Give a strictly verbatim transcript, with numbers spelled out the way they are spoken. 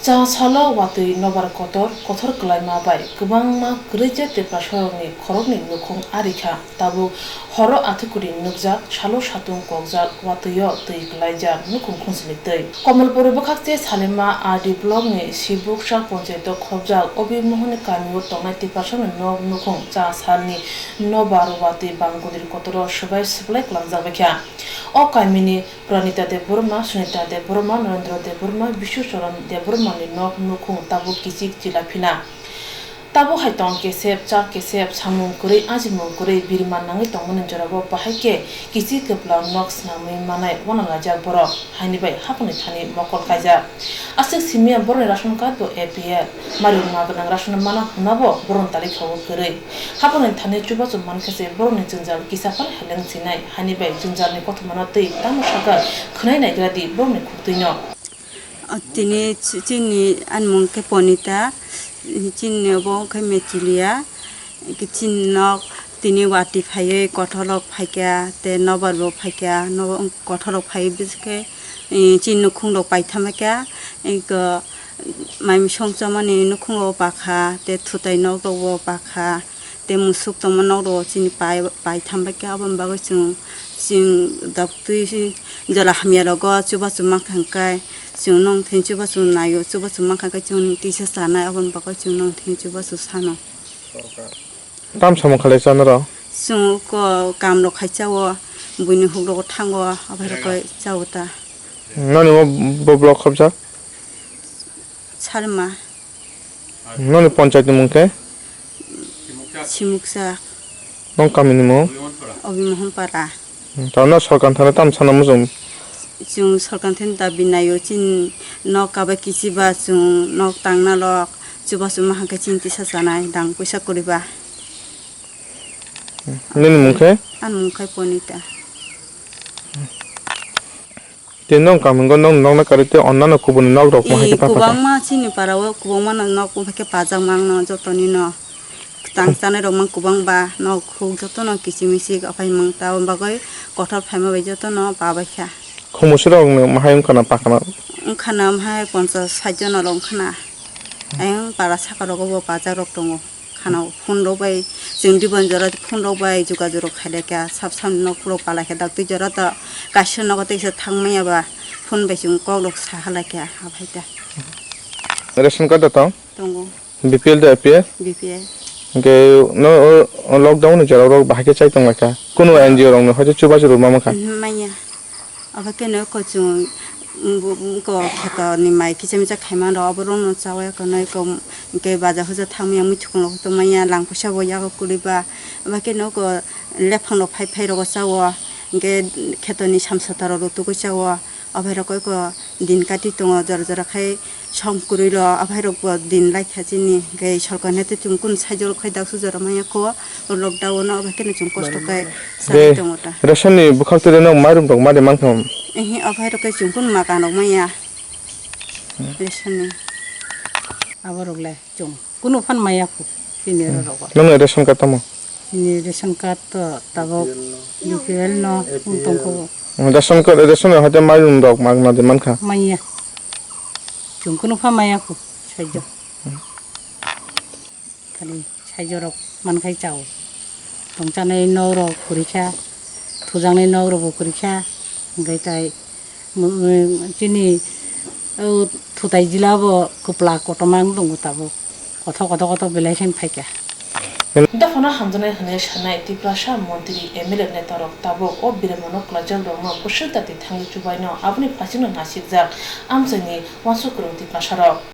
Chasalo watwi nobar kotor, kothor kwlaima bai kwbangma kwrwija Tiprasarokni khoroknwi nukhung arikha. Tabuk horo athukuri nukjak, salo satung kokjak, watwio twi kwlaijak nukhung khungsni twi. Komolpuri bwkhakche Salima R D blockni Sibuksa ponchaito khobjak Obi Mohoni kamio tongnai Tiprasarokni nok nukhung cha salni nobar watwi bangkudir kotoro swbai swplai kwlangjak baikha. O kamini Pranita Debbarma, Sunita Debbarma, Narendra Debbarma, Bishu Charan Debbarmani nok nukhung tabuk kichik chila phina. Tabuk hai tong kesep, cha kesep, samung kwrwi, ajimung kwrwi, birman nangwi tongmani jorao bahai khe kichik kwpla nok snamwi manai uanalaijak borok, haini bai haphangni thani mokol kaijak. Aswk simiya borokni ration card bo A P L, mari ma gwnang ration mana hwnba bo borokni talikha o kwrwi. Haphangni thani chubachu mankha se borokni jwngjal kisa phano heleng sinai, haini bai jwngjalni kothomano twi tamo sakha khwnai naigra di borokni khuktwino. O tini ch-, chini ani mung khe Ponita, chini obo wng khe Mechilia, chini nok tini watwi phaiwi kotholok phaikha, tei nobar bo phaikha, nobar kotholok phaiwi bwswk khe, eh, chini nukhung rok paitham kha, eko mai misong chamani nukhung rok pakha, tei thutai nok rok bo pakha. Tei musuk tongma nok rok chini pai, paitham bai khe, aboni bagwi chwng, chwng doktwi jora hamya rogo chubachu mankha hwnkhe, chwng nong thani chubachu naio, chubachu mankha hwnkhe chwng tisa chanai, aboni bagwi chwng nong thani chubachu sano. Tam samung khalai chana rw? Chwng ko kam rok khai chao, buini huk rogo thango, abai rok chao ta. Noni bo, bo block khobjak? Salma. Noni ponchayat ni mung khe? Simuksa. Nong kami ni mung? Obimohon para. Hmm, tamo no sorkar thani tam sana mujung? Chwng sorkar thani dabi naio, chini nok kaba kichi ba chwng nok tangna lok, chubachu mankha hwnkhe chini tisa chanai, dang puisa kwrwi ba. Hmm, nini mung khe? Ani mung khe Ponita. Tei nong kami go nong nokna karwi tei onnano kubuni nok rok mo hai khe pha pha kha. Kwbangma chini para o kwbangma no nok bo khe pajak mang no joto ni no. Kwtang chanai rok mang kwbang ba nok huk joto no kichi michi aphai mang ta o bagwi kothor phaima bai joto no pa bai kha. Khumusu rok no mahai wngkha na pakha na? Wngkha na mahai ponchas sait jona rok wngkha na. Ayang para saka rogo bo pajak rok tongo. Khana phone rok bai, chwng dibon jora phone rok bai jogajog rok khailai kha, sab samni nok phuru palai kha, daktwi jora to kaisa nogo tei kisa thang manya ba phone bai chwng kok rok sa halai kha, aphai ta. Ration card da tong? Tongo. B P L da A P L? B P L. Hwnkhe no, o, o lockdown ni jora rok bahai khe chai tong lai kha. Kunu N G O rok no hoite chubachu rwma mankha? Mhm, manya. Abo khe no ko chwng, mm, bu-, bu-, ko kheto ni mai kicha micha khaima rok, abo rok no chawi ya ko noi ko, hwnkhe baja huja thang manya muitu kong rok to manya lang puisa bo yago kwrwi ba, abo khe no ko lephang rok phai phai rogo chawo, hwnkhe kheto ni samsa taro rok tugui chawo, abo hai rok ko din kati tongo jora jora khai. Som kwrwi rw, aphai rok bo din lai kha chini, hwnkhe sorkar ni tei chwng kunu side o khai dak sujak rw manya kho, o lockdown o aphai kheno chwng kosto khai. Hwnkhe salai tongo ta. Ration ni bwkhak twi rw no mairum rok ma de mankha? Ehe, aphai rok khai chwng kunu ma kanrok manya. Hmm. Ration ni. Abo rok le chwng kunu phan maya kho. Chini oro rogo. Nokni ration card tamo? Chini ration card to tabok B P L no wng tongkho. Ration card, ration card hoite mairum rok magna de mankha? Manya. Chwng kunu pha maya kho, saijo. Khali saijo rok mankhai chao. Tongchanai nok rok kwrwi kha, thujaknai nok rok bo kwrwi kha, hwnkhe tai Chini, o, thutai jila bo kwpla kotorma wng tongo tabuk. Kothok, kothok, kothok belai khe phaikha. Dophano hamjaknai hwnwi sanai Tiprasa montri, M L A netarok tabuk o birmano kwlaijakrokno bwswk dati thangwi chubaino aboni phaisingno nasikjak amchaini uansuk kwrwng Tiprasarok.